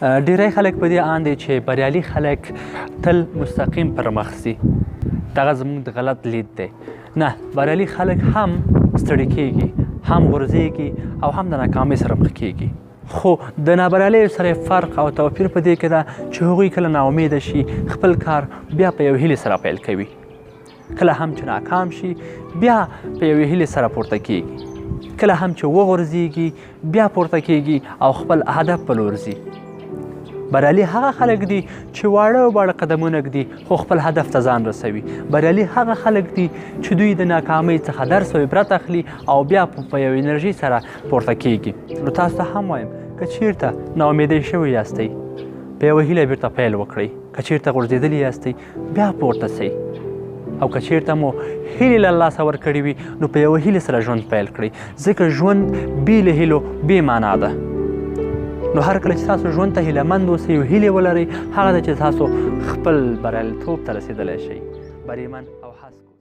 ډیری خلک په دې اند دي چې بریالي خلک تل مستقیم پر مخ ځي. دغه زموږ د غلط لید دی. نه، بریالي خلک هم ستړي کیږي، هم غورځېږي او هم د ناکامۍ سره مخ کیږي. خو د نابریالیو سره فرق او توپیر په دې کې ده چې هغوی کله ناامیده شي، خپل کار بیا په یو هیلې سره پیل کوي. کله هم چې ناکام شي، بیا په یوې هیلې سره پورته کیږي. کله هم چې وغورځیږي، بیا پورته کیږي او خپل هدف په لور ځي. بریالي هغه خلک دي چې واړه واړه قدمونه ږدي، خو خپل هدف ته ځان رسوي. بریالي هغه خلک دي چې دوی د ناکامۍ څخه درس او عبرت اخلي او بیا په یو انرژي سره پورته کیږي. نو تاسو ته هم وایم، که چیرته ناامیدۍ شوي یاستئ، په یوه هیله بیرته پیل وکړئ. که چیرته غورځېدلي یاستئ، بیا پورته سئ. او که چیرته مو هیلې له لاسه ورکړې وي، نو په یوه هیلې سره ژوند پیل کړئ، ځکه ژوند بې له هیلو بې معنا ده. نو هر کله چې تاسو ژوند ته هیله مند اوسئ او هیلې ولرئ، هغه ده چې تاسو خپل بریالیتوب ته رسېدلی شئ. بریمن او هسک.